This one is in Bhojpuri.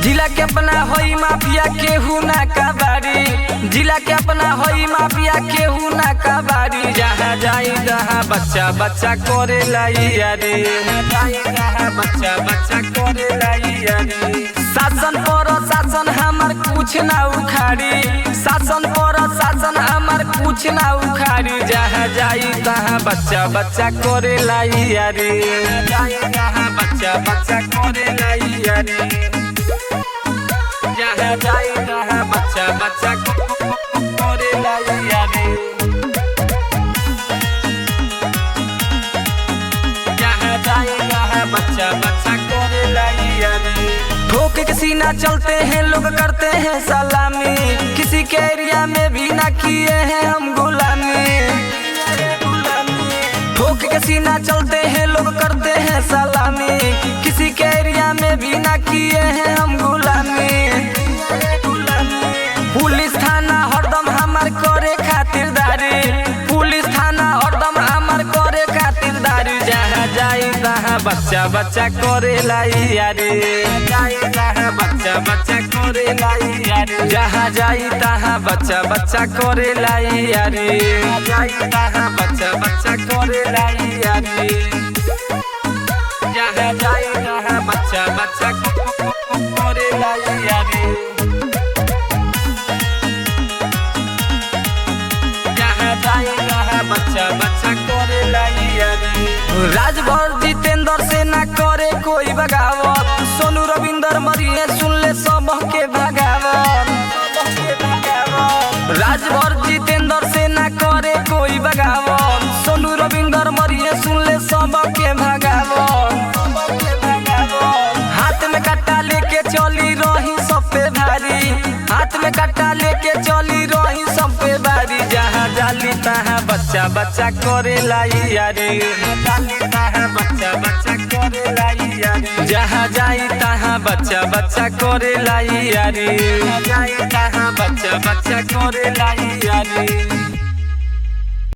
जिला के अपना होई माफिया केहू ना कबाड़ी, जिला के अपना होई माफिया केहू ना कबाड़ी। जहाँ जाई तहाँ बच्चा बच्चा करे यारी, जाई तहाँ बच्चा बच्चा करे यारी। शासन पर शासन हमार कुछ ना उखाड़ी, शासन पर शासन हमार कुछ ना उखाड़ी। जहाँ जाई तहाँ बच्चा बच्चा करे यारी, जाई तहाँ बच्चा बच्चा करे यारी। जहाँ जाई तहाँ बच्चा बच्चा करे यारी। जहाँ जाई तहाँ बच्चा बच्चा करे यारी। ठोक के सीना चलते हैं लोग करते हैं सलामी, किसी के एरिया में भी ना किए हैं हम गुलामी। ठोक के सीना चलते हैं लोग करते हैं सलामी, किसी के एरिया में भी ना किए हैं हम गुलामी। पुलिस थाना हरदम हमार करे खातिरदारी, पुलिस थाना हरदम हमार करे खातिरदारी। जहाँ जाई तहाँ बच्चा बच्चा करे यारी, जाई तहाँ बच्चा बच्चा करे यारी। जहाँ जाई तहाँ बच्चा बच्चा करे यारी, जाई तहाँ बच्चा बच्चा करे यारी। जहाँ जाई तहाँ बच्चा बच्चा करे यारी। जहाँ जाई तहाँ बच्चा बच्चा करे यारी। राजभर जितेंद्र से ना करे कोई बगावत, सोनू रविंदर मरिए सुन ले सब के भगावत। राजभर जितेंद्र से ना करे कोई बगावत, सोनू रविंदर मरिए सुन ले सब के भगावत। हाथ में कट्टा लेके चली रही सब पे भारी, हाथ में कट्टा लेके चली रही सब पे भारी। जहाँ जाली तहाँ बच्चा बच्चा करे यारी, जाली तहाँ बच्चा बच्चा करे यारी। जहाँ जाई तहाँ बच्चा बच्चा करे यारी, जाई तहाँ बच्चा बच्चा करे यारी।